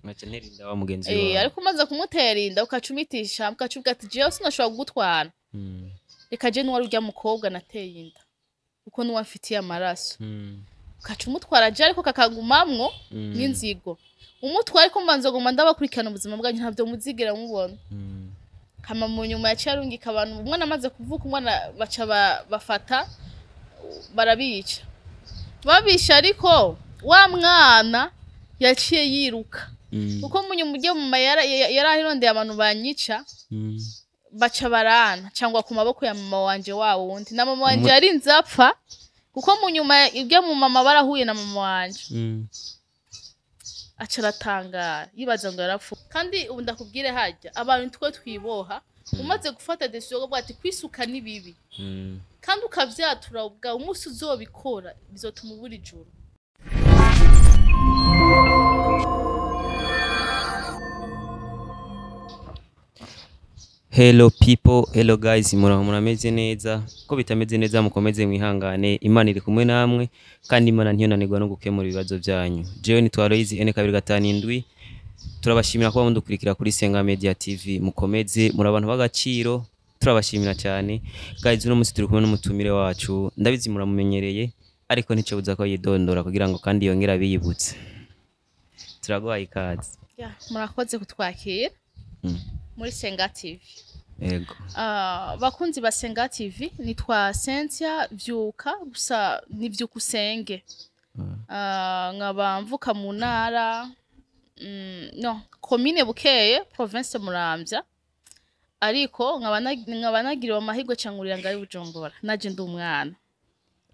Nkaca ntera inda wa mugenzi wawe. Ariko umaze kumutera inda ukacumitisha, ukacuvuga ati jewe sinashobora kugutwara, reka je nuwari urya mukobwa nateye inda kuko nuwe amfitiye amaraso. Ukaca umutwara je, ariko kakagumamwo n'inzigo. Umutwara, ariko mbanza guma ndabakurikirana ubuzima bwanyu, ntabyo muzigera mubona. Hama mu nyuma yaciye arungika abantu, umwana amaze kuvuka, umwana baca bafata barabica, babisha. Ariko wa mwana yaciye yiruka, kuko mu nyuma ujya mama yarahirondeye abantu banyica, baca barana cyangwa ku maboko ya mama wanje wa wundi, na mama wanje yarinze apfa, kuko mu nyuma ibyo mu mama barahuye na mama wanje, aca aratangara yibaza ngo yarapfu. Kandi ubu ndakubwire, hajya abantu twe twiboha, umaze gufata decision yo ati kwisuka ni bibi, kandi ukavyatura ubwawe, umunsi uzobikora bizotuma ubura ijuru. Hello people, hello guys, muraho, murameze neza? Ko bitameze neza mukomeze mwihangane, Imana iri kumwe namwe kandi Imana ntiyonanirwa no gukemura ibibazo byanyu. Jewe nitwa Aloys N257. Turabashimira kuba mudukurikira kuri Senga Media TV. Mukomeze, muri abantu b'agaciro, turabashimira cyane. Guys, uno munsi turi kumwe n'umutumire wacu, ndabizi muramumenyereye, ariko ntico buza ko yidondora kugira ngo kandi yongere abiyibutse. Turaguhaye ikaze. Ya, murakoze kutwakira muri Senga TV. Yego. Bakunzi ba Senga TV, nitwa Cynthia Vyuka, gusa ni Vyuka usenge. Nkaba mvuka mu ntara, no komine Bukeye, province Muramvya, ariko nkaba nagiriwe amahirwe cangurira ngayo Bujumbura naje ndi umwana.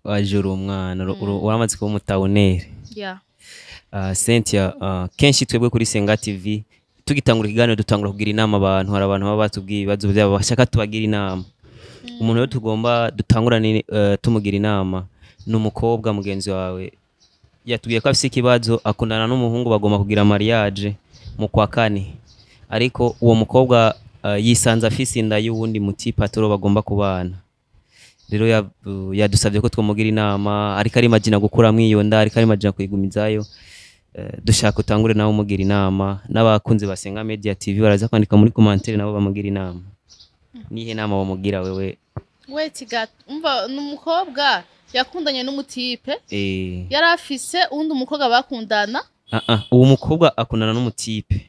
Waje uri umwana, waramaze kuba umutawuneri. Ya. Cynthia, kenshi twebwe kuri Senga TV tugitangura ikiganiro dutangura kugira inama abantu. Hari abantu baba batubwiye ibibazo byabo bashaka tubagira inama. Umuntu rero tugomba dutangurane tumugira inama ni umukobwa mugenzi wawe, yatubwiye ko afise ikibazo, akundana n'umuhungu, bagomba kugira mariage mu kwa kane, ariko uwo mukobwa yisanze afise inda y'uwundi mutipe atari uwo bagomba kubana. Rero yadusabye ko twamugira inama, ariko arimagina gukuramwo iyo nda, ariko arimagina kuyigumizayo. Dushaka utangure nawe umugira inama, n'abakunzi ba Senga Media TV baraza kwandika muri commentaire nabo bamugira inama. Nihe nama bamugira wewe? Wait gato, umva, ni umukobwa yakundanye n'umutipe, yari afise uwundi umukobwa bakundana. Ah ah, uwo mukobwa akundana n'umutipe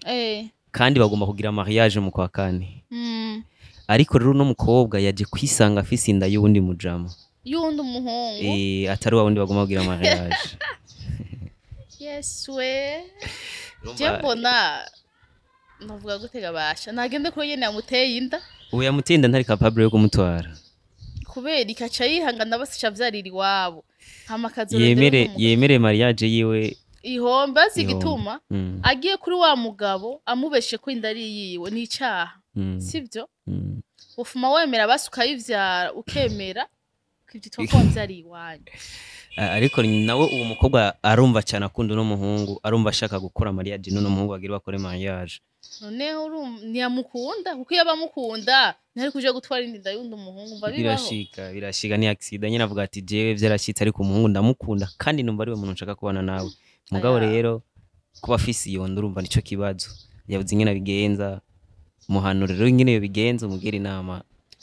kandi bagomba kugira mariage mu kwa kane, ariko rero uno mukobwa yaje kwisanga afise inda y'uwundi mujama. Y'uwundi umuhungu. Atari wa wundi bagomba kugira mariage. Yes we, je mbona navuga gutega basha nagende kuri nyene yamuteye inda. Uwo yamuteye inda ntari capable yo kumutwara. Kubera ikaca yihangana basica avyarira iwabo, hama akazorondera yemere uwundi. Yemere mariage yiwe. Ihombe azi Ihombe. igituma agiye kuri wa mugabo amubeshe ko inda ari yiwe ni icaha, sibyo? Ufuma wemera basi ukayivyara, ukemera ukivyitwa ko wavyariye iwanyu. Ariko nawe uwo mukobwa arumva cyane akunda uno muhungu, arumva ashaka gukora mariage n'uno muhungu, bagira bakore mariage. Noneho ntiyamukunda, kuko iyo abamukunda ntari kuja gutwara indi nda y'undi umuhungu. Mva bibaho. Birashika, birashika, ni accident nyine. Avuga ati jewe vyarashitse, ariko umuhungu ndamukunda kandi numva ariwe muntu nshaka kubana nawe. Mugabo Aya. rero kuba afise iyo nda, urumva nico kibazo, yabuze ingene abigenza. Muhanure rero ingene yobigenza, umugira inama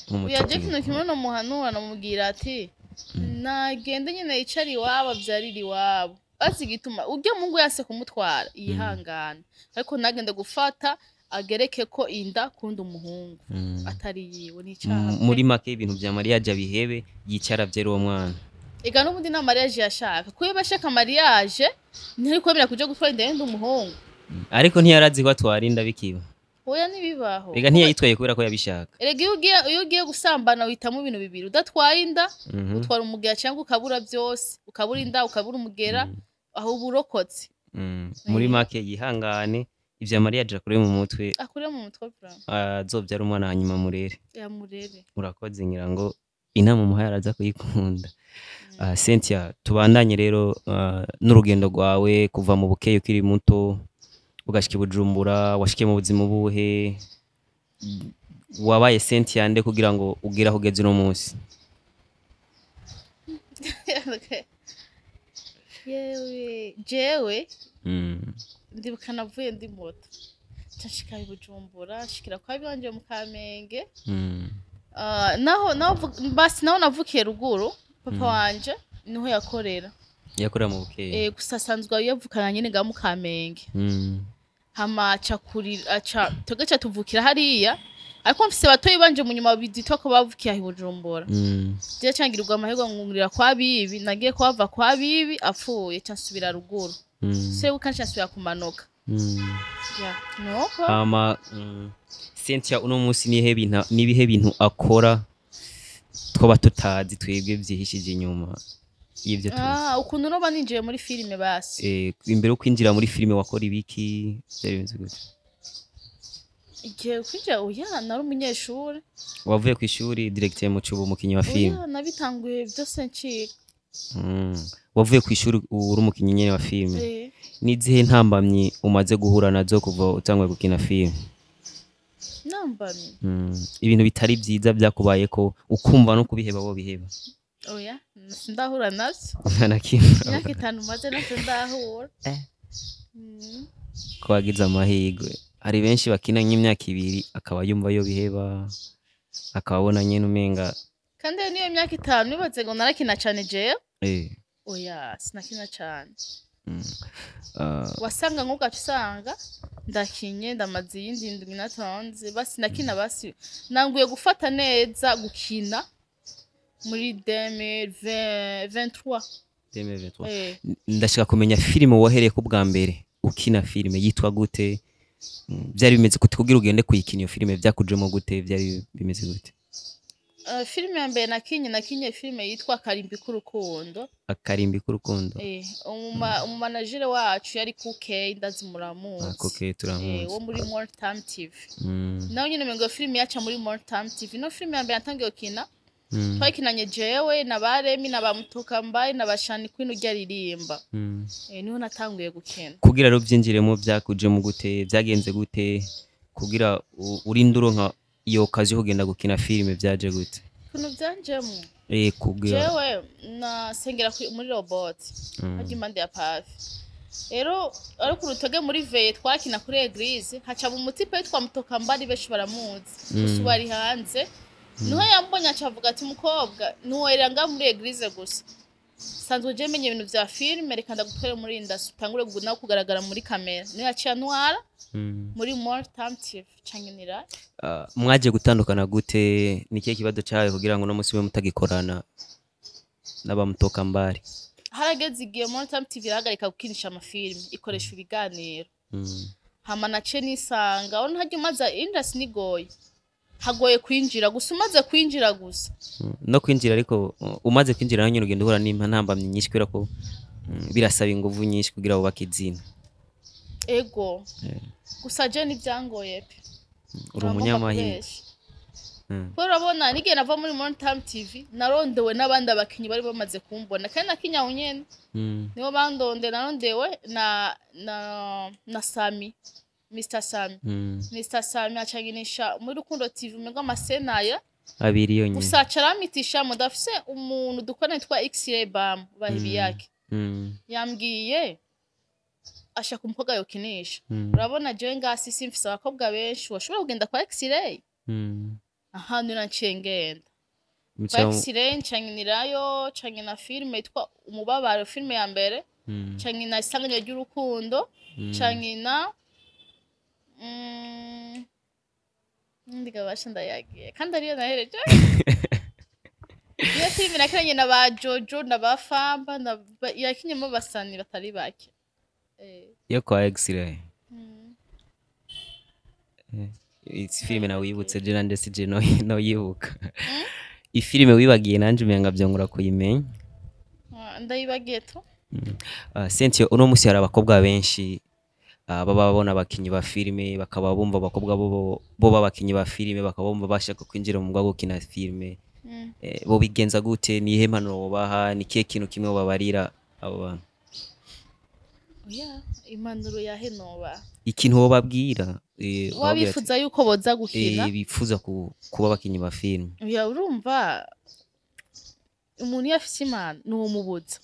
Uyaje nk'umutima. Kino kimwe nomuhanura, namubwira ati nagende nyine yicare iwabo, avyarire iwabo. Azi igituma urya mungu yanse kumutwara, yihangana, ariko ntagende gufata agereke ko inda kundi umuhungu atari yiwe, ni icaha pe. Muri make ibintu vya mariage abihebe, yicara avyere uwo mwana. Ega n'ubundi nta mariage yashaka, kuko iyo bashaka mariage ntari kwemera kuja gutwara inda y'undi umuhungu. Ariko ntiyarazi ko atwara inda bikiba. Oya, ntibibaho. Ega ntiyayitwaye kubera ko yabishaka. Erega iyo ugiye gusambana uhitamo ibintu bibiri: udatwaye inda, utwara umugera, cyangwa ukabura byose, ukabura inda, ukabura umugera, aho uba urokotse. Muri make yihangane, ivya mariage akure mu mutwe. Akure mu mutwe vraiment. Azovyara umwana hanyuma murere. Yamurere. Urakoze, ngira ngo inama umuhaye araza kuyikunda. Cynthia, tubandanye rero n'urugendo rwawe kuva mu Bukeye ukiri muto ugashika i Bujumbura. Washikiye mu buzima ubuhe? Wabaye Cynthia nde kugira ngo ugire aho ugeze uno munsi? Okay. Yewe, jewe Ndibuka navuye ndi moto, nca nshika i Bujumbura, nshikira kwa biwanje mu Kamenge. Ah, naho basi naho navukiye ruguru, papa wanje niho yakorera. Yakorera mu Bukeye. Gusa asanzwe yavukana nyene nga mu Kamenge. Hama aca kurira, aca tugaca tuvukira hariya, ariko mfise batoyi banje mu nyuma bizitwa ko bavukiye aho i Bujumbura. Je cangirirwa amahirwe ngurira kwa bibi, nagiye kuhava kwa bibi apfuye, ca nsubira ruguru. Se kandi nsubira kumanuka. Ya, nuko. Hama Cynthia uno munsi nihe bintu, nibihe bintu akora twaba tutazi twebwe vyihishije inyuma y'ivyo tuzi? Ah, ukuntu noba ninjiye muri filime basi? Imbere yo kwinjira muri filime wakora ibiki? Vyari bimeze gute? Igihe kwinjira, oya, nari umunyeshuri. Wavuye kw'ishuri directeur mu cuba umukinyi wa filime? Oya, nabitanguye byose nciga. Wavuye kw'ishuri uri umukinyi nyene wa filime? Eh. Nizihe ntambamyi umaze guhura nazo kuva utanguye gukina filime? Nambamye? Ibintu bitari vyiza vyakubayeko ukumva no kubiheba wo biheba. Oya, sindahura navyo. Nta na kimwe? Imyaka 5 maze navyo ndahura. Ko wagize amahirwe, hari benshi bakina nk'imyaka 2 akaba yumva yo biheba, akaba abona nyene umenga. Kandi iyo niyo myaka 5 nibaze ngo narakina cane jewe? Oya, sinakina cane. Wasanga nk'ugaca usanga ndakinye, ndamaze iyindi ndwi natonze, basi nakina, basi nanguye gufata neza gukina muri 2023. 2023. Eh. Ndashaka kumenya filime wahereyeko bwa mbere ukina filime yitwa gute? Byari bimeze gute kugira ugende kuyikina iyo filime? Byakujemo gute? Byari bimeze gute? Filime ya mbere nakinye filime yitwa Karimbi k'urukundo. Akarimbi k'urukundo. Umumanajere wacu yari Kuke, ndazi muramuzi. Ah, Kuke turamuzi. Wo muri More Time TV. Nawe nyine umengo filime yaca muri More Time TV. No filime ya mbere natangiye gukina, twakinanye jewe na ba Remi na ba Mutoka Mbaye na ba Shani Queen urya aririmba. Niho natanguye gukina. Kugira rero byinjiremo byakujemo gute? Byagenze gute kugira urinde uronka iyo kazi yo kugenda gukina filime? Byaje gute? Ukuntu byanjemo? Kugira Jewe nasengera muri robot, harya impande ya pavi. Rero ariko urutoge muri veye twakina kuri église, haca mu mutipe witwa Mutoka Mbari, benshi baramuzi, gusa ubu ari hanze. Niho yambonye aca avuga ati: "Mukobwa, ntiworera nga muri église gusa, sanzwe je menye ibintu vya filime, reka ndagutware muri industry, utangure nawe kugaragara muri kamera." Niho yaciye antwara muri More Time TV cankenera. Ah, mwaje gutandukana gute? Ni ikihe kibazo cyawe kugira ngo uno munsi mube mutagikorana n'abamutoka mbari? Harageze igihe More Time TV irahagarika gukinisha amafilime, ikoresha ibiganiro. Hama nace nisanga aho ntajya umaze industry nigoye, hagoye kwinjira, gusa umaze kwinjira gusa. No kwinjira, ariko umaze kwinjira nawe nyine ugenda uhura n'intambamyi nyinshi, kubera ko birasaba inguvu nyinshi kugira wubake izina. Ego, gusa je ntibyangoye pe. Uri Uragomba umunyamahirwe. kubesha. Kubera urabona n'igihe nava muri More Time TV, narondewe n'abandi abakinyi bari bamaze kumbona kandi nakinyawe nyene. Nibo bandonde, narondewe na Sami, Mr Sami. Mr Sami acanginisha muri Rukundo TV umengo amasenaya Abiri yonyine. Gusa aca aramitisha mudafise umuntu dukorana yitwa X-Ray Bam Bahibiyake. Yambwiye ashaka umukobwa yokinisha. Urabona jewe ngasi simfise abakobwa benshi washobora kugenda kwa X-Ray. Ahantu naciye ngenda kwa X-Ray, ncankinirayo, cankina filime yitwa Umubabaro, filime ya mbere. Cankina Isanganya ry'urukundo. Cankina ndigabasha ndayagiye kandi ariyo nahereje. Niyo filime nakinanye na ba Jojo na ba Famba na yakinyemo basani batari bake. Yo kwa X-Ray. It's filime nawe wibutse, je nanje sije no yibuka. Ifilime wibagiye nanje umenga vyongora kuyimenya. Ah, ndayibagiye tu. Cynthia, uno musi hari abakobwa benshi baba babona abakinyi ba filime, bakaba bumva abakobwa bo b'abakinyi ba filime, bakaba bumva bashaka kwinjira mu mwuga wo gukina filime. Bo bigenza gute? Ni iyihe mpanuro wobaha? Ni ikihe kintu kimwe wobabarira abo bantu? Oya, impanuro yahe noba? Ikintu wobabwira, wobabwira ati, Wabifuza yuko boza gukina? Bifuza kuba abakinyi ba filime. Oya, urumva umuntu iyo afise imana ntiwomubuza.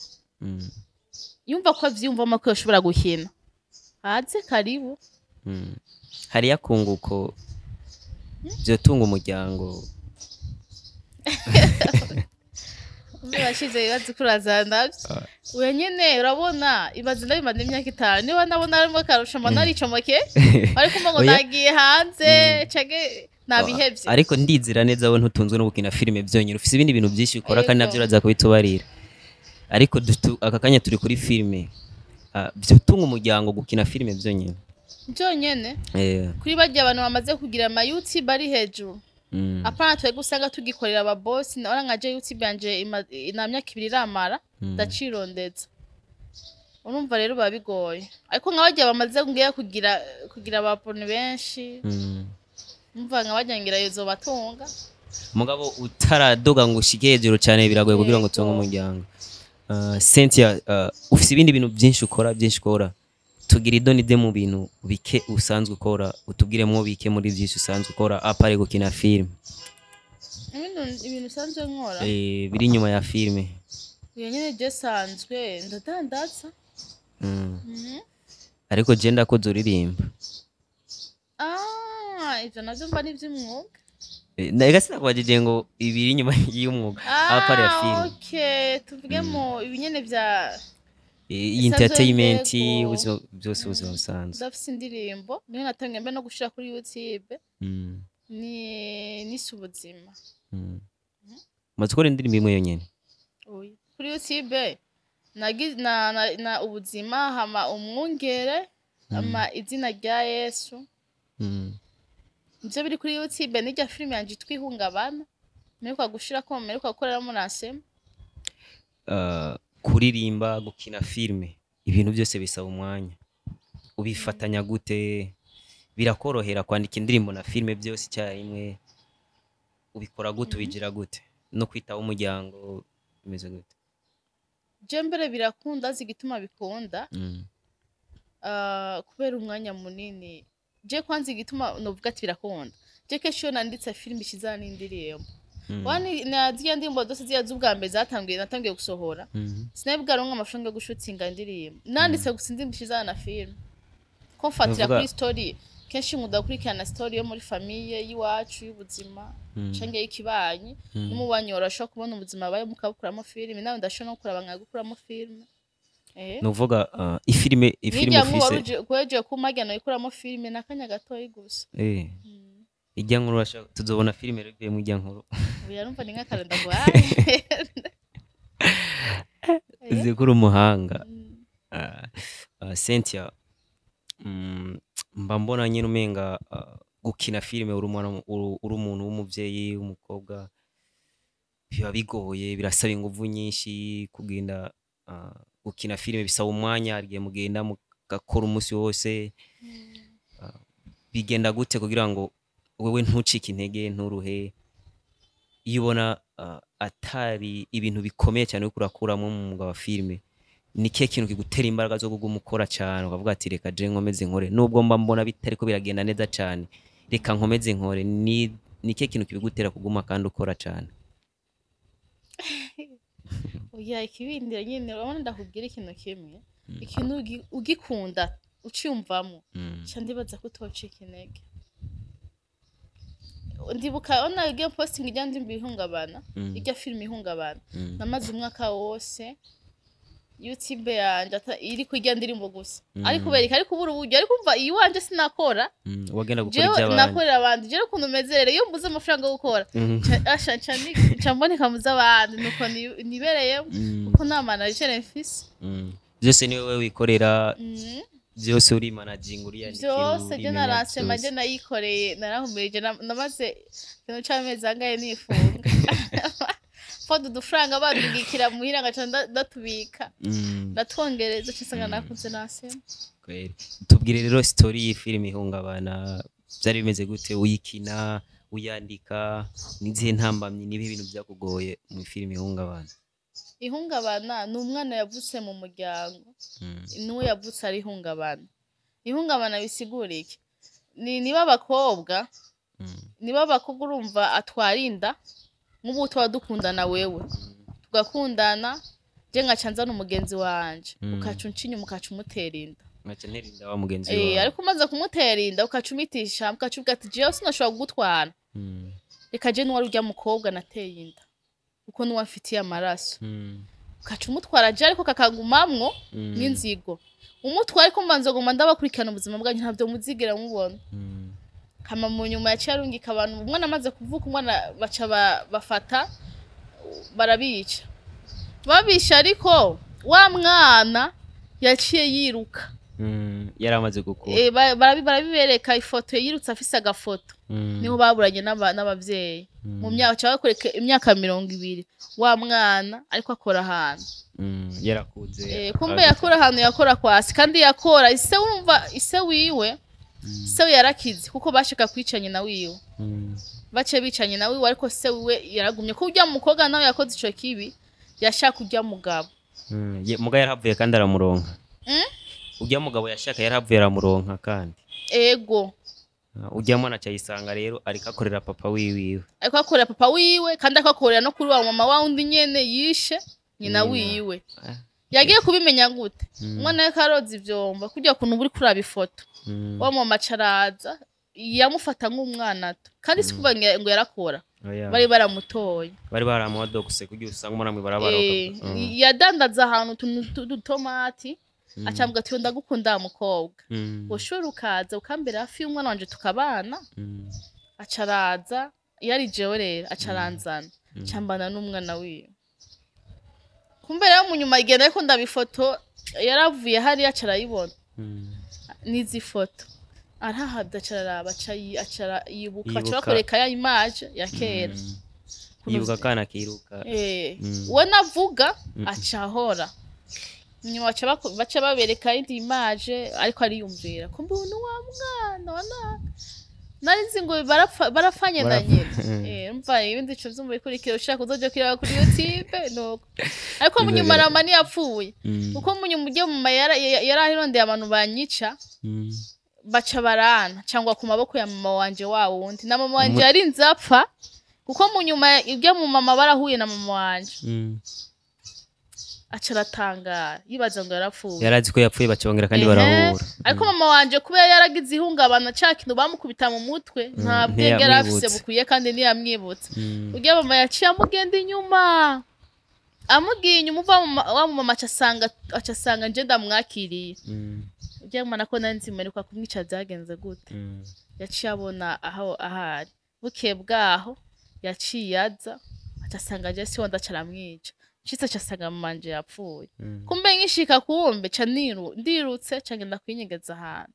Yumva ko avyiyumvamo ko yoshobora gukina. Aze karibu. Hariyo akunguko vyotunga umuryango? Bashize ibibazo kurazana navyo. Oya nyene, urabona ibaze ndabimaze imyaka 5, niba nabona harimo akarusho mba naricomoke, ariko mba ngo Oya. nagiye hanze canke nabihevye. Ariko ndizera neza we ntutunzwe no gukina filime byonyine, ufise ibindi bintu byinshi ukora kandi Yego. navyo uraza kubitubarira. Ariko aka kanya turi kuri filime. Vyotunga umuryango gukina filime byonyine? Byonyene? Kuri barya abantu bamaze kugira ama YouTube ari hejuru, apana twebwe usanga tugikorera ababosi. Nabona nka je YouTube yanje nta myaka 2 iramara, ndacirondeza. Urumva rero biba bigoye, ariko nka barya bamaze ngiye kugira ababone benshi, umva nka barya ngira yozobatunga. Mugabo utaradoga ngo ushike hejuru cyane, biragoye kugira ngo utunge umuryango. Cynthia, ufise ibindi bintu byinshi ukora, byinshi ukora. Tugira idonide mu bintu bike usanzwe ukora, utubwiremo bike muri byinshi usanzwe ukora à part gukina filime. Ibintu usanzwe nkora? Biri inyuma ya filime. Iyo nyene je sanzwe ndadandaza. Ariko je ndakoze uririmba. Ah, ivyo navyo mba ni ivy'umwuga. Ega sinakubajije ngo ibiri inyuma y'umwuga, à part ya filime. Okay, tuvuge mu ibinyene vya Iyi entertainment, Yego. ubuzima byose, ubuzima busanzwe. Ndafise indirimbo niyo natangiye mbe no gushira kuri YouTube, ni nise Ubuzima. Umaze gukora indirimbo imwe yonyene? Oya. Kuri YouTube na Ubuzima, hama Umwungere, hama Izina rya Yesu. Nivyo biri kuri YouTube, n'irya filime yanje yitwa Ihungabana mperuka gushirako, mperuka gukoreramo nasema. Kuririmba, gukina filime, ibintu byose bisaba umwanya. Ubifatanya gute? Birakorohera kwandika indirimbo na filime byose icyarimwe? Ubikora gute? Ubigira gute? No kwitaho umuryango bimeze gute? Je mbere birakunda, azi igituma bikunda? Kubera umwanya munini. Je kwanza igituma novuga ati birakunda, je kenshi iyo nanditse filime ishizana n'indirimbo. Wani na ziriya ndirimbo zose ziriya z'ubwa mbere zatanguye natangiye gusohora, sinari bwaronke amafaranga yo gushutinga indirimbo. Nanditse gusa indirimbo ishizana na filime, ko mfatira kuri story. Kenshi nkunda gukurikirana story yo muri famille y'iwacu, y'ubuzima canke y'ikibanyi n'umubanyi. Urashobora kubona ubuzima bayo mukabukuramo filime, nawe ndashobora no kuraba nkagukuramo filime. Ni ukuvuga ifilime Nirya nkuru ufise wari ujeje kumajya noyikuramo filime n'akanya gatoyi gusa. Ijya nkuru tuzobona filime rero ivuye mu ijya nkuru. Ubu yarumva ni nk'akarenda guhaye. Uzi ko uri umuhanga. Cynthia, mba mbona nyine umenga gukina filime uri umwana, uri umuntu w'umuvyeyi w'umukobwa, biba bigoye, birasaba inguvu nyinshi kugenda gukina filime. Bisaba umwanya, hari igihe mugenda mugakora umunsi wose. Bigenda gute kugira ngo wewe ntucike intege, nturuhe, iyo ubona atari ibintu bikomeye cyane uriko urakuramo mu mwuga wa filime? Ni kihe kintu kigutera imbaraga zo kuguma ukora cyane, ukavuga ati: "Reka je nkomeze nkore nubwo mba mbona bitariko biragenda neza cyane, reka nkomeze nkore"? Ni kihe kintu kibigutera kuguma kandi ukora cyane? Oya, ikibindira nyine, urabona, ndakubwira ikintu kimwe: ikintu ugikunda, uciyumvamo, ca ndibaza ko utocika intege. Ndibuka ona irya posting ijya ndimba Ihungabana, irya filime Ihungabana, namaze umwaka wose YouTube yanje iri kurya ndirimbo gusa, ariko kubereka ariko ubura uburyo, ariko umva iwanje sinakora. Wagenda gukora Jewe iby'abandi. nakorera abandi. Jewe ukuntu meze rero, iyo mbuze amafaranga yo gukora, asha nca mboneka mu z'abandi, nuko nibereyemo, kuko nta manager mfise. Byose ni wowe wikorera? Byose uri managing, uriyandikira, Byose je urimenya naransema, byose. Je nayikoreye, narahumirije, namaze ikintu c'amezi angahe nifunga, fata udufaranga bandungikira muhira ngaca ndatubika, ndatwongereza, ca nsanga nakunze nasema. Kweli. Tubwire rero story y'ifilime Ihungabana, byari bimeze gute uyikina, uyandika? N'izihe ntambamyi, n'ibihe bintu byakugoye mu filime Ihungabana? Ihungabana ni umwana yavutse mu muryango, n'uwo yavutse ari ihungabana. Ihungabana bisigura iki? Ni niba abakobwa, niba abakobwa, urumva atwara inda. Nk'ubu tuba dukundana, wewe tugakundana, je nkaca nzana umugenzi wanje, ukaca unca inyuma, ukaca umutera inda. Nkaca ntera inda wa mugenzi Eh, wawe. ariko umaze kumutera inda, ukacumitisha, ukacuvuga ati jewe sinashobora kugutwara, reka je n'uwari urya mukobwa nateye inda, kuko n'uwo amfitiye amaraso. Ukaca umutwara je, ariko kakagumamwo n'inzigo. Umutwara, ariko mbanza guma ndabakurikirana ubuzima bwanyu, ntabyo muzigera mubona. Hama mu nyuma yaciye arungika abantu, umwana amaze kuvuka, umwana baca bafata barabica, babisha, ariko wa mwana yaciye yiruka. Yari amaze gukura. Eh, barabibereka ifoto yirutse afise agafoto. Niho baburanye n'abavyeyi mu myaka, baca bakwereka imyaka 20, wa mwana ariko akora ahantu. Yarakuze. Eh, kumbe yakora ahantu, yakora kwasi, kandi yakora ise, wumva ise wiwe, se we yarakize kuko bashaka kwica nyina wiwe. Bace bica nyina wiwe, ariko se wiwe yaragumye ko urya mukobwa nawe yakoze ico kibi yashaka urya mugabo. Muga yarahavuye kandi aramuronka. Urya mugabo yashaka yarahavuye aramuronka kandi. Ego. Ah, urya mwana acayisanga rero ariko akorera papa wiwiwe. Ariko akorera papa wiwe, kandi akakorera no kuri wa mama wa wundi nyene yishe nyina Nyina. wiwe. Ah. Yagiye kubimenya gute? Umwana we karoza ivyombo kurya kuntu uri kuraba ifoto. Wa mama acaraza yamufata nk'umwana to, kandi si kuvuga ngo yarakora. Oya. Bari baramutoye. Bari baramuadoguse kugira usanga umwana mw'ibarabara. Eh, yadandaza ahantu utuntu tw'udutomati, acambwa ati: "Ndagukunda wa mukobwa, woshobora ukaza ukambera hafi y'umwana wanje tukabana?" Acaraza, yari jewe rero acaranzana, cambana n'umwana wiwe. Kumbe rero mu nyuma igenda, ariko ndabifoto yaravuye hariya acarayibona n'izi foto, arahabwa, acararaba, acara yibuka, aca Yibuka. bakwereka ya image ya kera. Yibuka akana kiruka. Eh, uwo navuga aca ahora nyuma baca babereka indi image, ariko ariyumvira kumbe uyu ni wa mwana wa naka nari nzi ngo barapfanye na nyina. Eh, umva ibindi ico vyumva bikurikira, ushaka uzoje kwiraba kuri YouTube nuko. Ariko mu nyuma rama ntiyapfuye, kuko mu nyuma ujye mama yarahirondeye abantu banyica, baca barana cyangwa ku maboko ya mama wanje wa wundi, na mama wanje yarinze apfa, kuko mu nyuma ibyo mu mama barahuye na mama wanje, aca aratangara yibaza ngo yarapfuye. Yarazi ko yapfuye, bacongera kandi Ehe. barahura. Ariko mama wanje kubera yaragize ihungabana, ca kintu bamukubita mu mutwe, nta bwenge yari afise Ntiyamwibutse. bukwiye, kandi ntiyamwibutse. Urya mama yaciye amugenda inyuma, amugiye inyuma, uva wa mama aca asanga nje ndamwakiriye. Urya mwana ko nari nzimeruka kumwica, byagenze gute? Yaciye abona aho ahari, bukeye bwaho yaciye aza, aca asanga je siho, ndaca aramwica. Nshitse aca asanga mama wanje yapfuye. Kumbe nkishika, kumbe ca ndirutse, ca ngenda kwinyegeza ahantu,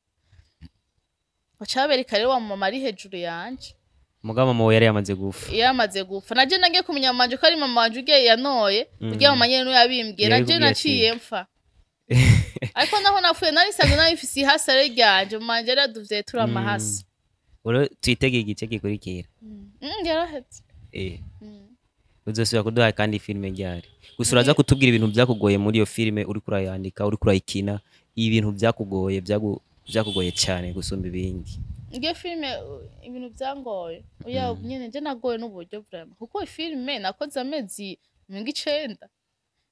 baca babereka rero wa mama ari hejuru yanje. Mugabo mama we yari yamaze gupfa. Yamaze gupfa. Naje nagiye kumenya mama wanje ko ari mama wanje ugiye yanoye. Ugiye mama nyene niwe yabimbwiye, naje Yabikubwiye ati- naciye mfa, ariko naho napfuye nari nsanzwe nabifise ihasare ryanje. Mama wanje yaraduvye turi amahasa. Uro twitege igice gikurikira. Yaraheze. Eh. Uzosubira kuduha kandi filime ryari? Gusa uraza kutubwira ibintu byakugoye muri iyo filime uriko urayandika, uriko urayikina, ibintu byakugoye byakugoye cyane gusumba ibindi. Ngiyo filime, ibintu byangoye, oya, nyene nje nagoye n'uburyo vraiment, kuko filime nakoze amezi 90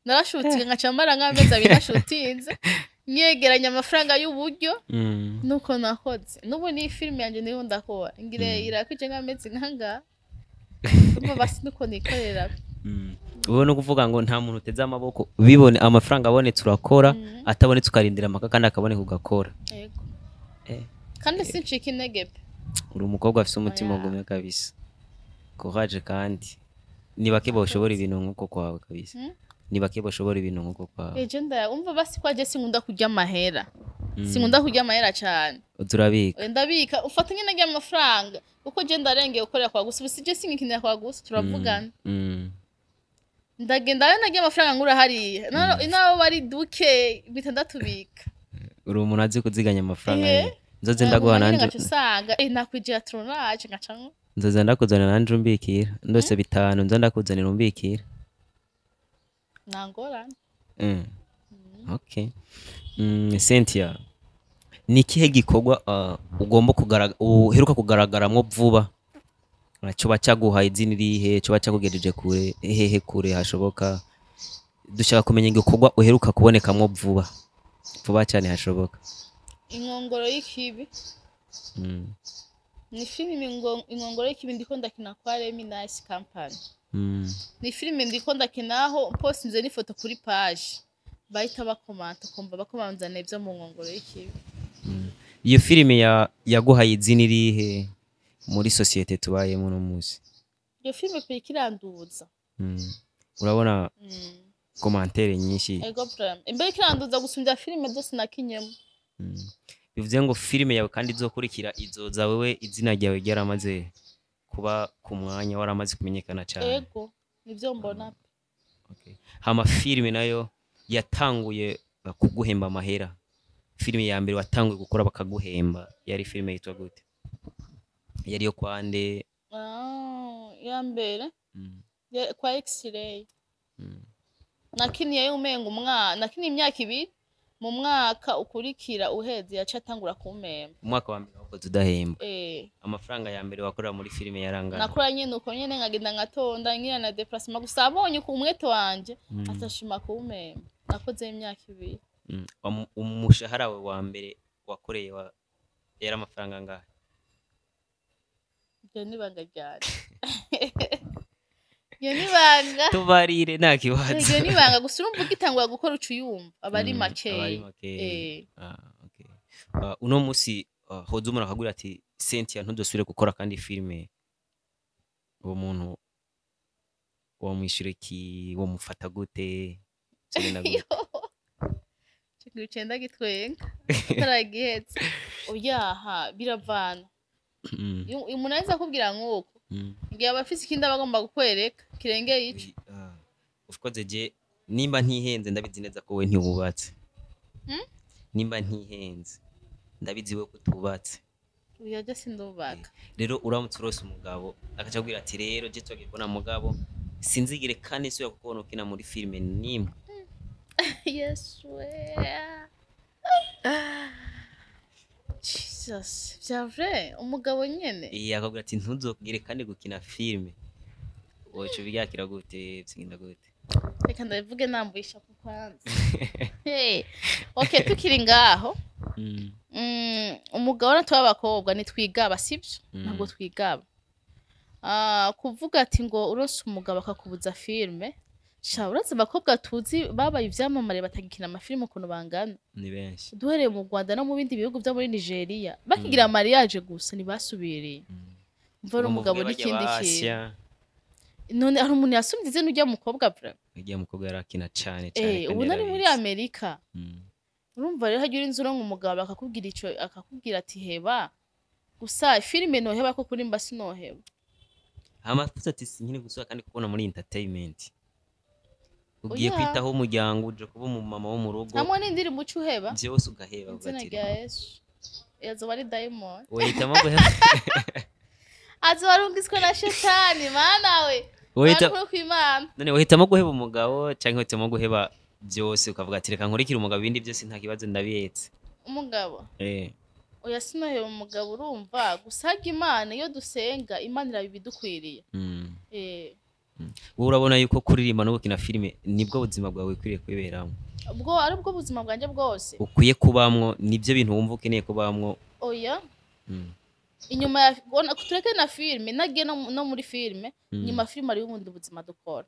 narashutinga, nkaca mara nk'amezi 2 nashutinze, nyegeranya amafaranga y'uburyo. Nuko nakoze n'ubu ni filime yanjye niyo ndakora, ngire irakwije nk'amezi nkanga. Urumva basi nuko nikorera. Ubu ni ukuvuga ngo nta muntu uteze amaboko, bibone amafaranga abonetse urakora, atabonetse ukarindira amaka kandi akaboneka ugakora. Yego. Eh. Kandi sincika intege pe. Uri umukobwa afise umutima Oya. ugumye kabisa, courage, kandi ni bake boshobora ibintu nk'uko kwawe kabisa. Ni bake boshobora ibintu nk'uko kwawe. Eje umva basi kwa je sinkunda kurya amahera, sinkunda kurya amahera cyane. Turabika. Ndabika, ufata nyine ry'amafaranga, kuko je ndarengeye gukorera kwa gusa. Ubu sije singikinira kwa gusa, turavugana. Ndagenda ayo nagiye amafaranga ngura hariya nabo bari duke bitandatu bika. Uri umuntu azi kuziganya amafaranga Eh. ye. Nzoze ndaguha nanje. Ngaca usanga nakwigira tournage ngaca Nzoze ndakuzanira nanje umbikira, ndose 5 nza ndakuzanira umbikira. Nangorane. Okay. Cynthia, ni ikihe gikorwa ugomba kugaragara, uheruka kugaragaramwo vuba, coba caguhaye izina irihe, coba cakugejeje kure hehe, kure hashoboka? Dushaka kumenya igikorwa uheruka kubonekamwo vuba. Vuba cyane hashoboka. Inkongoro y'ikibi. Ni filime Inkongoro y'ikibi, ndiko ndakina kwa Remy Nice Company. Ni filime ndiko ndakinaho, postinze n'ifoto kuri page, bahita bakomanta, ukumva bakomanzana ibyo mu Nkongoro y'ikibi. Iyo filime yaguhaye izina irihe muri sosiyete tubayemo uno munsi? Iyo filime pe ikiranduza. Urabona commentaires nyinshi. Ego, prime imbere ikiranduza gusumbya filime zose nakinyemo. Bivuze ngo filime yawe kandi izokurikira izoza wewe izina ryawe ryaramaze kuba ku mwanya, waramaze kumenyekana cyane. Ego, nivyo mbona pe. Okay. Hama filime nayo yatanguye kuguhemba amahera, filime ya mbere watanguye gukora bakaguhemba, yari filime yitwa gute? Yari yo kwande? Ah, ya mbere kwa X-ray. Nakiniye umenga umwana, nakiniye imyaka 2, mu mwaka ukurikira uheze yaca atangura kumpemba. Umwaka wa mbere wakoze udahemba? Eh. Amafaranga ya mbere wakorera muri filime yarangana? Nakora nyene uko nyene, nkagenda ngatonda ngira na déplacement, gusa abonye ku umwete wanje atashima kumpemba. Nakoze imyaka 2. Umushahara wawe wa mbere wakoreye yari amafaranga angahe? Ibyo ni ibanga ryanje, iyo ni ibanga. Tubarire, nta kibazo. Iryo ni ibanga, gusa urumva ugitangura gukora uca uyumva aba ari makeya. Aba ari makeya. Eh. Ah, okay. Uno musi hoza umuntu akagura ati: "Cynthia, ntudusubire gukora kandi filime", uwo muntu wamwishyura iki? Wamufata gute? Vyogenda gute? Ico kintu cenda gitwenga utaragihetse, oyaha, biravana. Iyo umuntu ahise akubwira nk'uko, ngiye aba afise ikindi aba agomba kukwereka kirengeye ico. Ah, of course, je nimba ntihenze ndabizi neza ko we ntiwubatse. Nimba ntihenze ndabizi we ko utubatse. Oya, je sindubaka. Rero uramutse urose umugabo akaca akubwira ati: "Rero je twagiye kubona mugabo, sinzigire kandi nsubira kukubona ukina muri filime nimwe." Yesu we, Jesus, vya vrai, umugabo nyene? Iya, akabwira ati: "Ntuzogire kandi gukina filime", woca ubyakira gute? Vyigenda gute? Reka ndabivuge nambuye ishapu kwanza. Hey. Okay, tukiri ngaho, umugabo natwe b'abakobwa ntitwigaba, sibyo? Ntabwo twigaba. Kuvuga ati ngo uronse umugabo akakubuza filime, sha, urazi abakobwa tuzi babaye ivyamamare batagikina amafilime ukuntu bangana? Ni benshi. Duhereye mu Rwanda no mu bindi bihugu vyo muri Nigeria, bakigira mariage gusa ntibasubiriye. Mva ari umugabo n'ikindi kintu. None hari umuntu yasumvye izina urya mukobwa vraiment? Ujya mukobwa yarakina cane cane. Eh, Kandi ubu nari muri yarabizi. Amerika. Urumva rero hajya urinze uronka umugabo akakubwira ico, akakubwira ati heba gusa filime, noheba ko kuri mba sinoheba. Hama tuzi ati sinkiri gusubira kandi kubona muri entertainment, ugiye Oya. kwitaho umuryango, uje kuba umumama wo mu rugo. Hamwe n'indirimbo uca uheba. Byose ugaheba. Izina ugatira. rya Yesu, azoba ari dayimoni. Uhitamo guheba. Azoba arungiswe na shetani, mana we. Kuri kw'Imana. None uhitamo guheba umugabo canke uhitamo guheba byose, ukavuga ati: "Reka nkurikire umugabo, ibindi byose nta kibazo, ndabihetse"? Umugabo. Eh. Oya, sinoheba umugabo. Urumva gusa harya Imana, iyo dusenga Imana iraba ibidukwiriye. Eh. Wowe urabona yuko kuririmba no gukina filime nibwo buzima bwawe ukwiriye kwiberamo? Ubwo ari ubwo buzima bwanjye bwose. Ukwiye kubamwo, nibyo bintu wumva ukeneye kubamwo? Oya. Inyuma ya tureke na filime, nagiye no muri filime, nyuma ya filime hariho ubundi buzima dukora.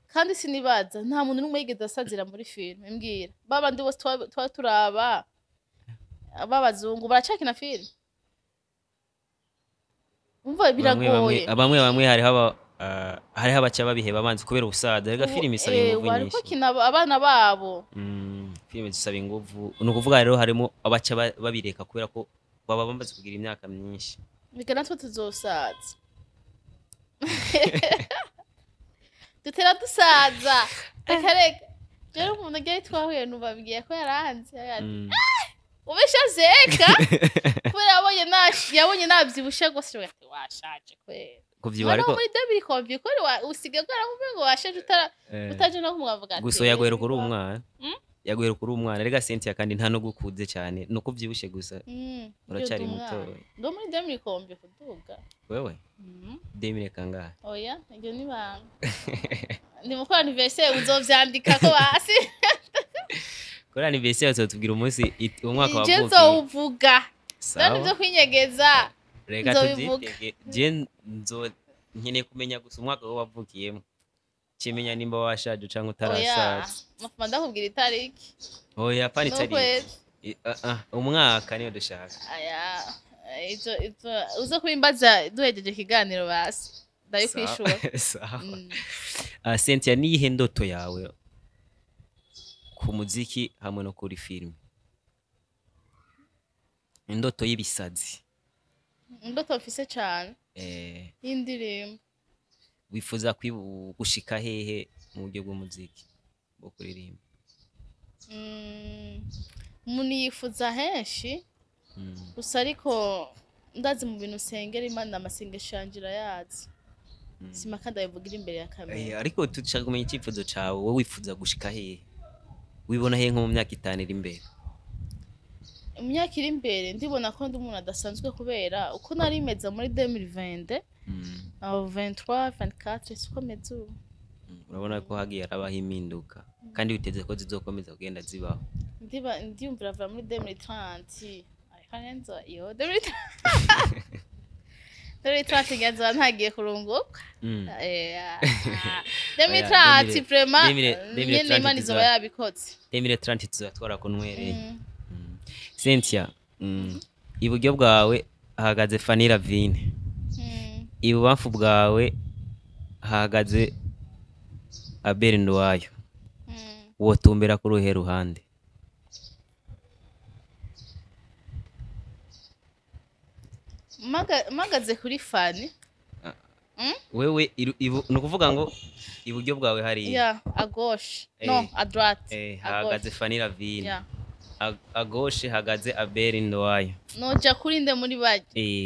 Kandi sinibaza nta muntu n'umwe yigeze asazira muri filime. Mbwira, babandi bose tuba turaba b'abazungu baracakina filime? Umva, Bamwe biragoye. Bamwe bamwe hariho hariho abaca babiheba abanzi kubera ubusaza. Rega filime isaba inguvu bariko nyinshi. kina abana babo. Filime zisaba inguvu, ni ukuvuga rero harimo abaca babireka kubera ko baba bamaze kugira imyaka myinshi. Reka natwe tuzosaza, dutera dusaza. Reka reka, rero umuntu agiye twahuye nubabwiye ko yaranze ati, ubesha zeka kubera yabonye navyibushe gose, ati washaje kwera. Kuvyibuha Mwana ariko wo muri debiri komvye ko usigaye bwaravuze ngo washaje utara utaje no kumwavuga ati gusa yaguheruka uri umwana. Yaguheruka uri umwana rega Cynthia, kandi nta no gukuze cyane, ni uko uvyibushe gusa. Uracyari muto. Ndo muri debiri komvye kuduga. Wewe demire kangahe? Oya, iryo ni banga, ni mukora anniversaire uzovyandika ko basi. Kuri anniversaire bazotubwira umunsi umwaka Je wavukiye. nzowuvuga none. Sawa. Ibyo kwinyegeza Reka nzobivuga. tubyitege. Je nzo nkeneye kumenya gusa umwaka wowe wavukiyemo, kimenya nimba washaje canke Oya, utarasaza. mafuma ndakubwira itariki. Oya, pani itariki. N'ukwezi. Umwaka niyo dushaka. Aya, ivyo uze kubimbaza duhejeje ikiganiro, basi ndabikwishura. Sawa. Mm. Cynthia, niyihe ndoto yawe ku muziki hamwe no kuri filime, indoto y'ibisazi? Indoto mfise cane y'indirimbo. Wifuza gushika hehe mu buryo bw'umuziki bwo kuririmba? Umuntu yifuza henshi. Gusa ariko ndazi mu bintu usengera Imana, amasengesho yanje irayazi, simaka ndabivugira imbere ya kamera. Ariko dushaka kumenya icyifuzo cawe, wowe wifuza gushika hehe, wibona hehe nko mu myaka 5 iri imbere? Mu myaka iri imbere ndibona ko ndi umuntu adasanzwe, kubera uko nari meze muri 2020, aho 23, 24, siko meze ubu. Urabona ko hagiye harabaho impinduka kandi witeze ko zizokomeza kugenda zibaho. Ndiba ndiyumvira va muri 2030, ariko nenzo iyo 2030 2030 ngenzo ntagiye kurunguka. 2030 vraiment nyene Imana izoba yabikoze. 2030 tuzatwara kunywereye. Cynthia, iburyo bwawe hahagaze Fanny Lavine, ibubamfu bwawe hahagaze Abel Nduwayo. Wotumbera kuri uruhe ruhande? Mpagaze kuri Fanny. Wewe ni ukuvuga ngo iburyo bwawe hariya. Ya, à gauche, no, à droite. À Hahagaze gauche. Fanny Lavine. Ya. À gauche hahagaze Abel Nduwayo. Noja kuri nde muri barya?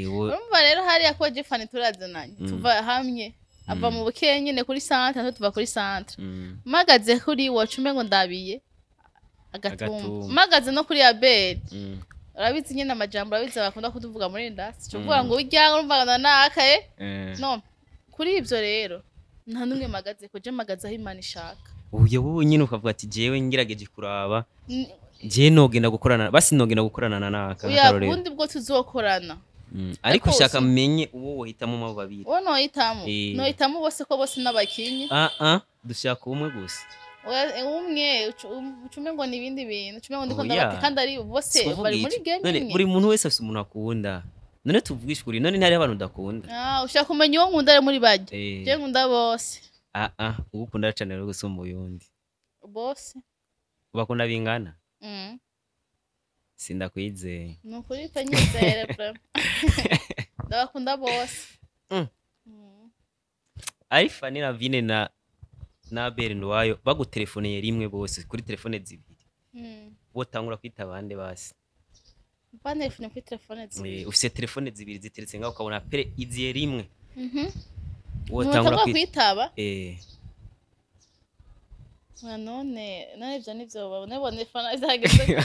Urumva rero hariya ko je Fanny turazananye, tuva hamwe, ava mu bukeye nyene kuri centre, natwe tuva kuri centre. Mpagaze kuri wacu umengo ndabiye agatumba. Agatumba. Mpagaze no kuri Abel, urabizi nyene amajambo, urabizi bakunda kutuvuga muri industry, kuvuga ngo urya urumva na naka no kuri ivyo rero nta n'umwe mpagaze ko, je mpagaze aho Imana ishaka. Uyo wowe nyine ukavuga ati jewe ngerageje kuraba, jewe nogenda gukorana, basi nogenda gukorana na naka Oya, nk'akarorero. ubundi bwo tuzokorana. Ariko Ariko ushaka menye uwo wohitamo mu babiri. Uwo nohitamo? Nohitamo bose, ko bose n'abakinyi. Ah ah, dushaka umwe gusa. Oya, umwe ucume ngo ni ibindi bintu, ucume ngo ndiko Oya. ndabati kandi ari bose Sikuvuga bari muri ico. game None imwe. buri muntu wese afise umuntu akunda, none tuvugishe ukuri, none ntihariho abantu udakunda? Ah, ushaka kumenya uwo nkunda ari muri barya? Je nkunda bose. Ah ah, uwo ukunda cane rero gusumba uyundi? Bose. Bakunda bingana? Mm. Sindakwizeye. Ni ukuri pe, nyizere vraiment, ndabakunda bose. Ari Fanny Lavine na Abel Nduwayo bagutelefoniye rimwe bose kuri telefone zibiri, wotangura kwita bande basi? Bantelefone kuri telefone zibiri? Ufise telefone zibiri ziteretse ngaho, ukabona appel iziye rimwe, wotangura Ntutangura kwita kwitaba? Eh. Oya, none ivyo nivyo babone bone fana zageze.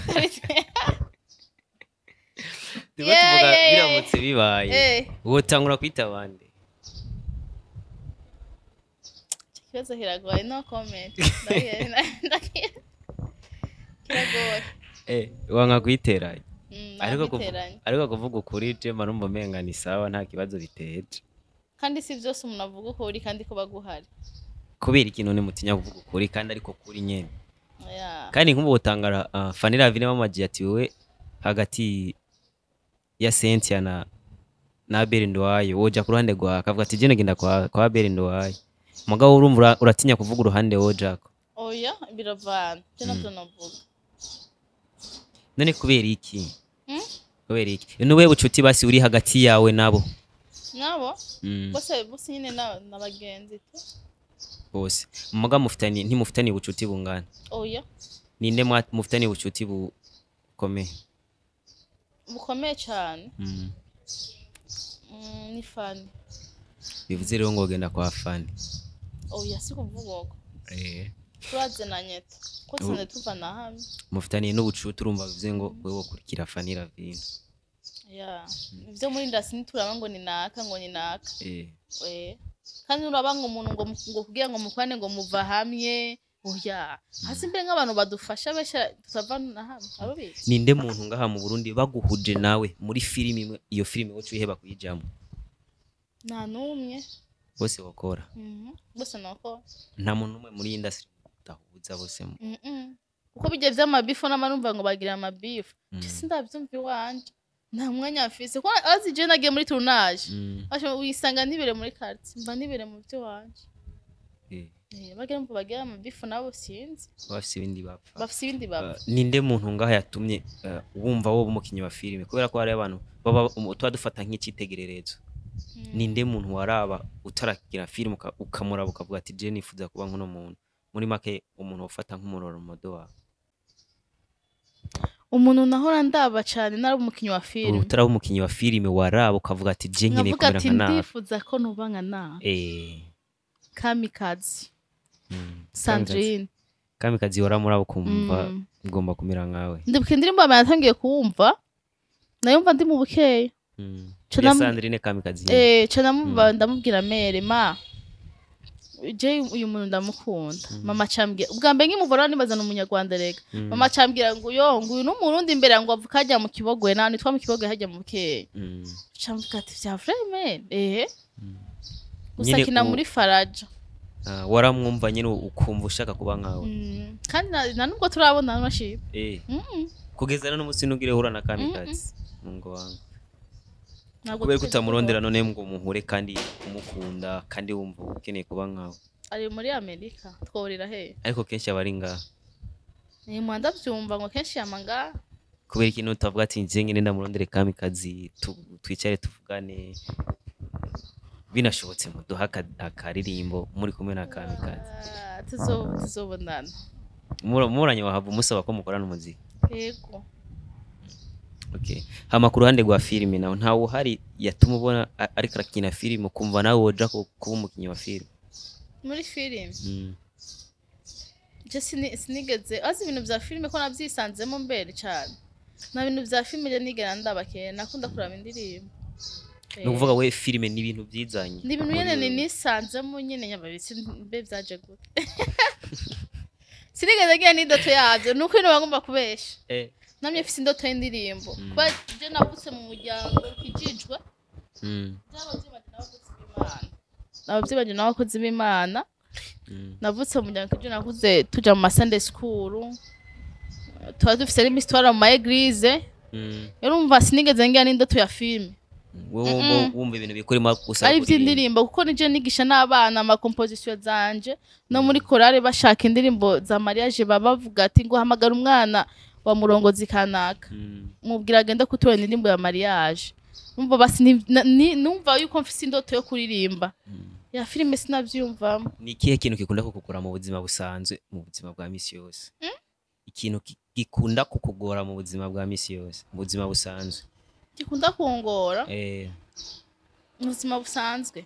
Turiko Yeah, tuvuga yeah. biramutse bibaye, wotangura kwita bande? Ico kibazo kiragoye, no comment. Kiragoye. Wanga kwiteranya? Ariko kwiteranya. Ariko kuvuga ukuri, je mba numva umenga ni sawa, nta kibazo biteje. Kandi si vyose umuntu avuga uko uri kandi ko baguhari. Kubera ikintu mutinya kuvuga ukuri kandi ariko kuri nyene? Yeah. Kandi nk'ubu wotangara Fanny Lavine bamagiye ati wewe hagati ya Cynthia na Abel Nduwayo woja ku ruhande rwawe, akavuga ati je nagenda kwa Abel Nduwayo, mugabo urumva uratinya kuvuga uruhande wojako. Oya, biravana, je navyo novuga. None kubera iki? Mm? Kubera iki? Ni ubuhe bucuti basi uri hagati yawe nabo? Nabo bose nyine n'abagenzi tu. Bose muga mufitanye, ntimufitaniye ubucuti bungana? Oya. Ninde mufitaniye ubucuti bukomeye? Bukomeye cane? Ni Fanny. Bivuze rero ngo wogenda kwa Fanny? Oya, si kuvuga uko. Turazinanye tu, ko tuzane tuva na hamwe. Mufitaniye n'ubucuti, urumva bivuze ngo wewe wokurikira Fanny Lavine. Ya, ivyo muri industry ntituraba ngo ni naka, ngo ni naka. Kandi nuraba ngo umuntu ngo kugira ngo mukwane ngo muva hamwe. Oya, hasi mbere nk'abantu badufasha besha tutava na hamwe abo bizi. Ninde muntu ngaha mu Burundi baguhuje nawe muri filimi imwe, iyo filimi wocu iheba kuyijamo? Nta n'umwe. Bose bakora? Bose nako. Nta muntu umwe muri industry udahuza bose? Kuko bijya vy'amabifu n'amarumva ngo bagira amabifu, je sindavyumva iwanje, nta mwanya mfise, kuko azi je nagiye muri tournage. Asha wisanga nibere muri quartier, mba nibere mu vy'iwanje. Bagira ngo bagira amabifu nabo sinzi. Bafise ibindi bapfa. Bafise ibindi bapfa. Ninde muntu ngaha yatumye wumva wowe umukinyi wa filime? Kubera ko hari abantu baba tuba dufata nk'icitegererezo. Ninde muntu waraba utaragira filime ukamuraba ukavuga ati je nifuza kuba nk'uno muntu? Muri make, umuntu ufata nk'umu role model wawe. Umuntu nahora ndaba cane nari umukinyi wa filime? Utaraba umukinyi wa filime, waraba ukavuga ati je nkeneye nkavuga kumera ati nka naka. Ndifuza ko nuba nka naka. Kamikazi. Sandrine. Kamikazi waramuraba ukumva ugomba kumera nkawe? Ndibuka indirimbo yawe natangiye kuwumva, nayumva ndi mu bukeya. Ya Sandrine Kamikazi nyene. Ca namumva ndamubwira mère, ma je uyu muntu ndamukunda. Mama cambwira, ubwa mbere nkimuvura nibaza ni umunyarwanda rega. Mama cambwira ngo yo, ngo uyu n'umurundi imbere, ngo avuka hajya mu Kibogwe, na nitwa mu Kibogwe hajya mu Bukeya. Camvuga ati vya vrai mère, gusa Nyene kina muri Faraja. Ah, waramwumva nyene ukumva ushaka kuba nkawe? Kandi na nubwo turabona nashimye. Kugeza no munsi ntugire uhura na Kamikazi, Mungu wangu? Ntabwo Kubera ko twigeze utamurondera duhura. none ngo muhure, kandi umukunda, kandi wumva ukeneye kuba nkawe? Ari muri Amerika, twahurira he? Ariko kenshi aba ari ngaha. Ni mu ndabyumva ngo kenshi yama ngaha. Kubera ikintu utavuga ati nje nyene ndamurondere Kamikazi, twicare tuvugane, binashobotse muduha akaririmbo muri kumwe na Kamikazi? Ah, tuzobonana. Muranye wahava umusaba ko mukorana umuziki? Yego. Okay. Hama ku ruhande rwa filime nawe, ntawe uhari yatuma ubona ariko arakina filime ukumva nawe woja kuba umukinyi wa filime? Muri filime? Je sinigeze azi ibintu vya filime, ko navyisanzemo mbere cane. Nta bintu vya filime je nigera ndaba kera, nakunda kuraba indirimbo. Ni ukuvuga we filime ni ibintu byizanye? Ni ibintu muri nyene wewe. Nisanzemo nyene nyababitsi mbe vyaje gute, sinigeze ngira n'indoto yavyo, nuko ino bagomba kubesha. Namye mfise indoto y'indirimbo, kuba je navutse mu muryango ukijijwe. By'abavyeyi banje n'abakozi b'Imana, abavyeyi banje n'abakozi b'Imana. Navutse mu muryango ukijijwe, nakuze tuja mu ma Sunday school, tuba dufise n'imisi twara mu ma église. Rero umva, sinigeze ngira n'indoto ya filime. Wowe wumva ibintu bikurimo gusa ari kuririmba. Iby'indirimbo, kuko nije nigisha n'abana ama composition zanje, no muri chorale bashaka indirimbo za mariage baba bavuga ati ngo hamagara umwana wa murongozi kanaka, mubwira agende kutura indirimbo ya mariage. Numva basi numva yuko mfise indoto yo kuririmba, ya filime sinavyumvamo. Ni ikihe kintu gikunda kukugora mu buzima busanzwe, mu buzima bwa misi yose? Ikintu gikunda kukugora mu buzima bwa misi yose, mu buzima busanzwe? Gikunda kungora mu buzima busanzwe?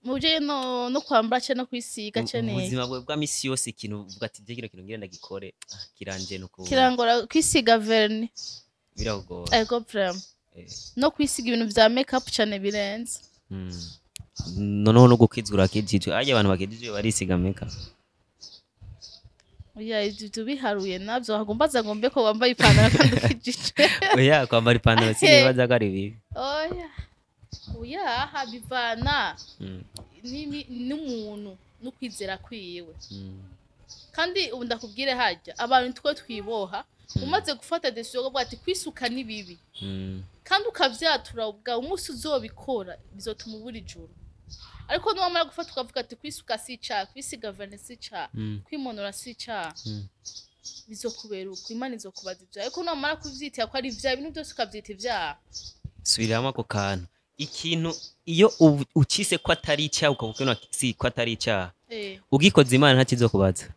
Mu bijanye no kwambara ce no kwisiga ce Mu niki? buzima bwawe bwa misi yose, ikintu uvuga ati je kino kintu ngira ndagikore, kiranje nuko. Kirangora kwisiga vernis. Birakugora? Ego, vraiment. No kwisiga ibintu vya make up cane birenze. Noneho no gukizwa urakijijwe, arya abantu bakijijwe barisiga make up? Oya, ivyo biharuye navyo hagombaza ngo mbe ko wambaye ipantaro kandi ukijijwe. Oya, kwambara ipantaro sinibaza ko ari bibi. Oya, oya, aha bivana n'umuntu n'ukwizera kwiwe. Kandi ubu ndakubwire, harya abantu twe twiboha, umaze gufata décision yo kuvuga ati kwisuka ni bibi, kandi ukavyatura ubwawe, umunsi uzobikora bizotuma ubura ijuru. Ariko niwamara gufata ukavuga ati kwisuka si icaha, kwisiga vernis si icaha, kwimonora si icaha, bizokubera uko Imana izokubaza ivyaha. Ariko niwamara kuvyitira ko ari ivyaha, ibintu byose ukavyita ivyaha. Subiriramo ako kantu. Ikintu iyo ucise ko atari icyaha, ukavuga ko si ko atari icyaha, ugikoze Imana ntakizokubaza.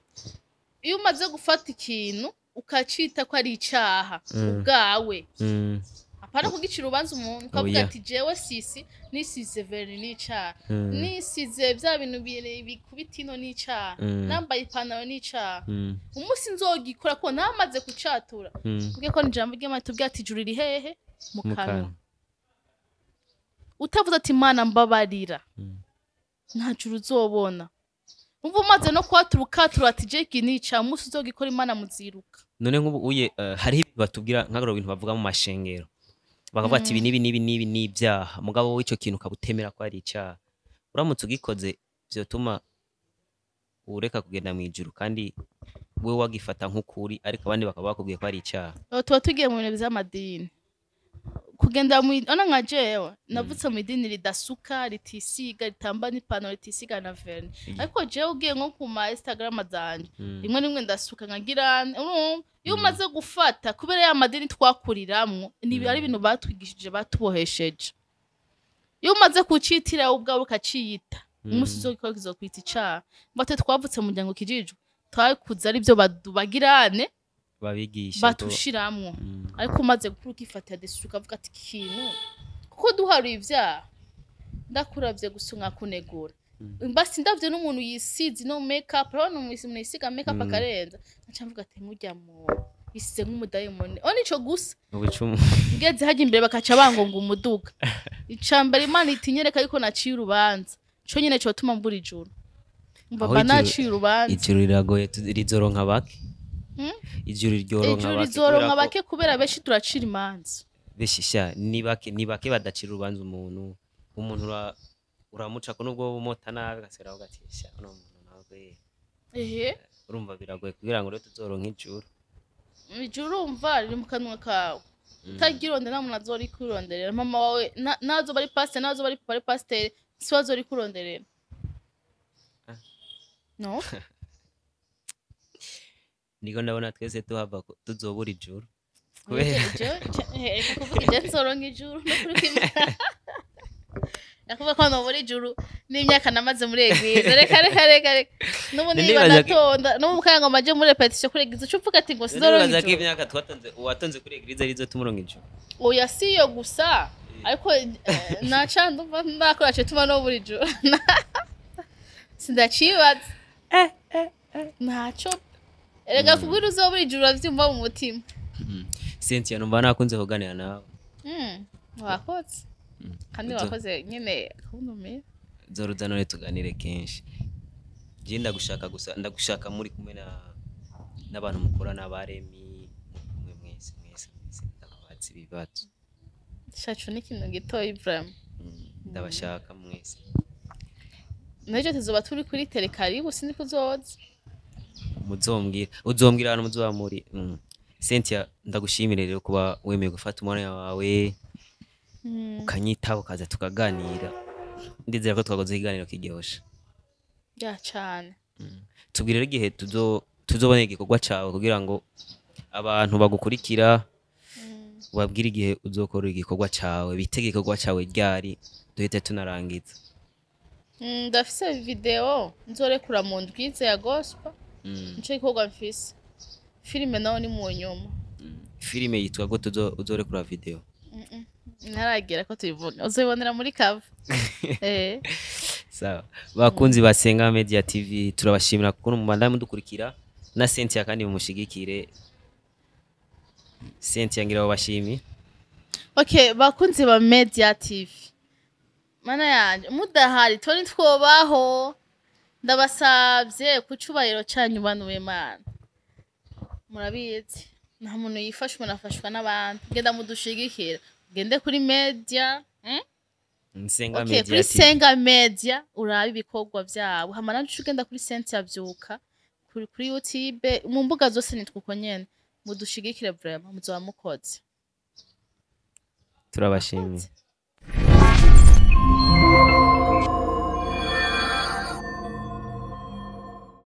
Iyo umaze gufata ikintu ukacita ko ari icaha ubwawe, apana kugicira urubanza umuntu, ukavuga Oya. ati jewe sisi nisize vernis n'icaha, nisize bya bintu bikubita ino n'icaha, nambaye ipantaro n'icaha, umunsi nzogikora ko namaze kucatura, ubwe ko ni ijambo ry'Imana tubwira ati ijuru riri hehe? Mu Mu kanwa. kanwa. Utavuze ati Imana mbabarira, nta juru uzobona. Umva, umaze no kwatura, ukatura ati je nica umunsi uzogikora, Imana muziruka. None nk'ubu uye hariho ibintu batubwira, nk'akarorero ibintu bavuga mu mashengero, bakavuga ati ibi n'ibi n'ibi n'ibi ni ibyaha, mugabo wowe ico kintu ukaba utemera ko ari icyaha. Uramutse ugikoze, vyotuma ureka kugenda mu ijuru, kandi wewe wagifata nk'ukuri, ariko abandi bakaba bakubwiye ko ari icyaha? Aho tuba tugiye mu bintu vy'amadini, kugenda mu ona nka jewe navutse mu idini ridasuka, ritisiga, ritamba n'ipantaro, ritisiga na vernis. Ariko jewe ugiye nko ku ma Instagram zanje, rimwe rimwe ndasuka nkagira, urumva iyo umaze gufata kubera ya madini twakuriramwo, ni ari ibintu batwigishije, batubohesheje. Iyo umaze kucitira wowe ubwawe ukaciyita, umunsi uzogikora kizokwita icaha. Mbate twavutse mu muryango kijijwe, twakuze ari byo bagirane babigisha batushiramwo. Ariko umaze gukura ukifatira décision, ukavuga ati iki kintu, kuko duharuye ivyaha, ndakuravye gusa nkakunegura, basi ndavye n'umuntu yisize no make up, urabona umuntu yisiga make up akarenza, nkaca mvuga ati nk'urya muntu yisize nk'umudayimoni, o nico gusa. Ubucumu. Ngeze hajya imbere bakaca bangonga umuduga, icambere Imana itinyereka yuko naciye urubanza, co nyene cotuma mbura ijuru. Umva, Aho mba ijuru- naciye urubanza. Ijuru riragoye, rizoronka bake. Ijuru ryoronka Ijuru bake rizoronka kubera ko bake, kubera benshi turacira imanza. Benshi sha ni bake, ni bake badacira urubanza umuntu. Umuntu uramucako nubwo umota nabi, ugasigara uvuga ati sha uno muntu nawe. Ehe. Urumva biragoye kugira ngo rero tuzoronke ijuru. Ijuru urumva riri mu kanwa kawe, utagironde nta muntu azori kuronderera. Mama wawe nazoba ari pasiteri, nazoba ari papa ari pasiteri, si we azori kuronderera. No. Niko ndabona twese tuhava tuzobura ijuru. Reka kuvuga ibyo, nzoronka ijuru no kuri kw'Imana. Ndakuvuga ko nobura ijuru n'imyaka namaze muri église? Reka, reka, reka, reka, n'ubu niba natonda n'ubu kaya ngo maje muri répétition kuri église, uca uvuga ati ngo sinzoronka Nibaza ko ijuru. imyaka twatonze, uwatonze kuri église arizo tumuronka ijuru. Oya, si iyo gusa, ariko naca ndumva ndakora tuma nobura ijuru, sindacibaza ntaco. Erega kubwira uzobura ijuru uravyumva mu mutima. Cynthia, numva nakunze kuganira nawe. Wakoze kandi wakoze nyene kuntumira. Zoruza none tuganire kenshi. Je ndagushaka gusa, ndagushaka muri kumwe na n'abantu mukorana, baremi, muri kumwe mwese mwese mwese, ndakubaza ibibazo. Shacu ni ikintu gitoyi vraiment. Ndabashaka mwese. N'ejo tuzoba turi kuri télé, karibu, sindi kuzoza. Muzombwira, uzombwira ahantu muzoba muri. Cynthia, ndagushimire rero kuba wemeye gufata umwanya wawe ukanyitaba, ukaza tukaganira. Ndizera ko twakoze ikiganiro kiryoshe. Ya, cane. Tubwire rero igihe tuzobona igikorwa cawe, kugira ngo abantu bagukurikira ubabwire igihe uzokora igikorwa cawe, bitege igikorwa cawe ryari, duhite tunarangiza. Ndafise video nzorekura mu ndwize ya gospel. Nico gikorwa mfise. Filime naho ni mu nyuma. Filime yitwa gute uzorekura video? Ntaragera ko tuyivuga, uzoyibonera muri cover. Sawa, bakunzi ba Senga Media TV, turabashimira kuko mubandanye mudukurikira na Cynthia, kandi mumushigikire. Cynthia, ngira babashimi. Okay, bakunzi ba Media TV, mana yanje, mudahari toni twobaho. Ndabasabye ku cubahiro canyu, bantu b'Imana, murabizi nta muntu yifasha, umuntu afashwa n'abantu. Genda mudushigikira, ugende kuri media? Senga Okay, Media kuri TV. Senga Media urabe ibikorwa vyabo, hama naco ugenda kuri Cynthia Vyuka kuri YouTube, mu mbuga zose nitwa uko nyene. Mudushigikire vraiment, muzoba mukoze. Turabashimiye.